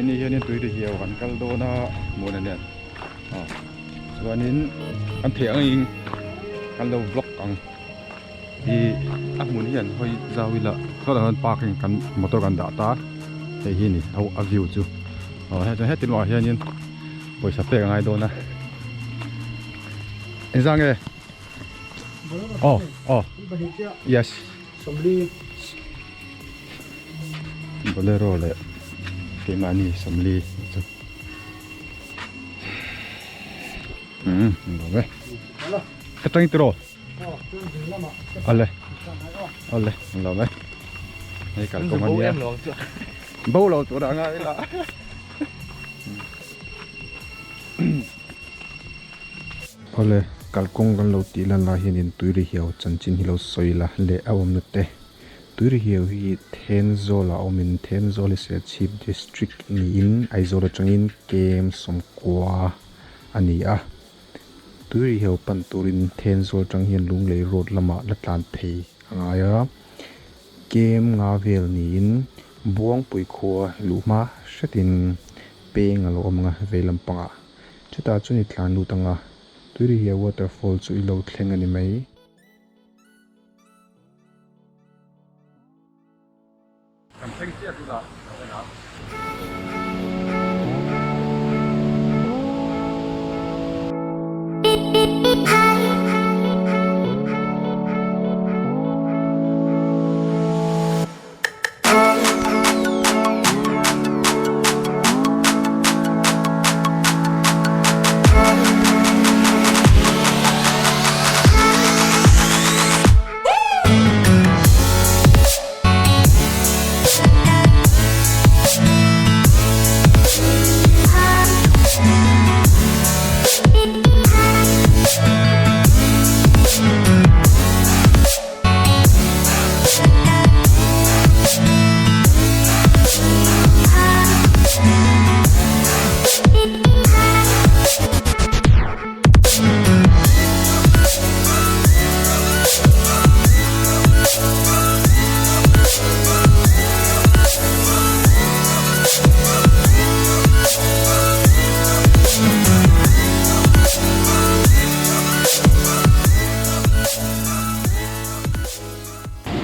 ni hianin tui ri hiau kan kal dawn a hmuhna nen aw chuanin kan theih angin kan lo vlog ang ih a hmun hi an hawi zau ila sawtah sawn parking kan motor kan dah ta hei hi a ni a view chu aw heti lamah hianin pawisa pek a ngai dawn a engzah nge aw aw yes. Bolero leh keimahni 40 chu umm ni lo ve ka tang tiraw awle awle ni lo ve hei kalkawng a nia bo lo tur a ngai la Awle, kalkawng kan lo tih lan lai hianin Tuirihiau chanchin hi lo sawi la leh a awmna te. Tuirihiau hi Thenzawl ah awmin Thenzawl hi Serchhip District niin Aizawl atangin kem sawmkua a ni a. Tuirihiau pan turin Thenzawl atang hian Lunglei Road lamah la tlan phei a ngai a. Kem nga vel niin Buangpui khua luhma hretin peng a lo awm ang a vei lampangah. Chutah chuan i tlan lut ang a, Tuirihiau waterfall chu i lo thleng a ni mai. Kan thleng chiah tunah ka en a.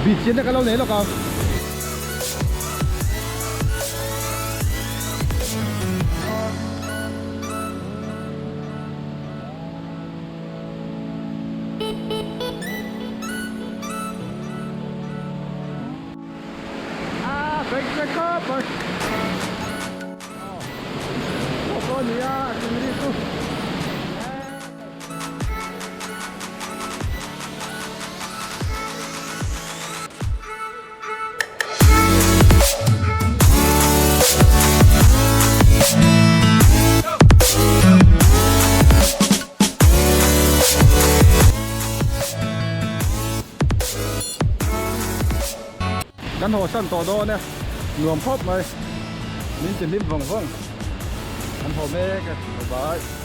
Bih chian na ka lo nei lawk ang. Ah, break break khawp mai. Aw, aw nia, a tui ri chu. Kan haw san tawh dawn e, nuam khawp mai, min ti hlim vawng vawng, kan haw mek e, bye bye.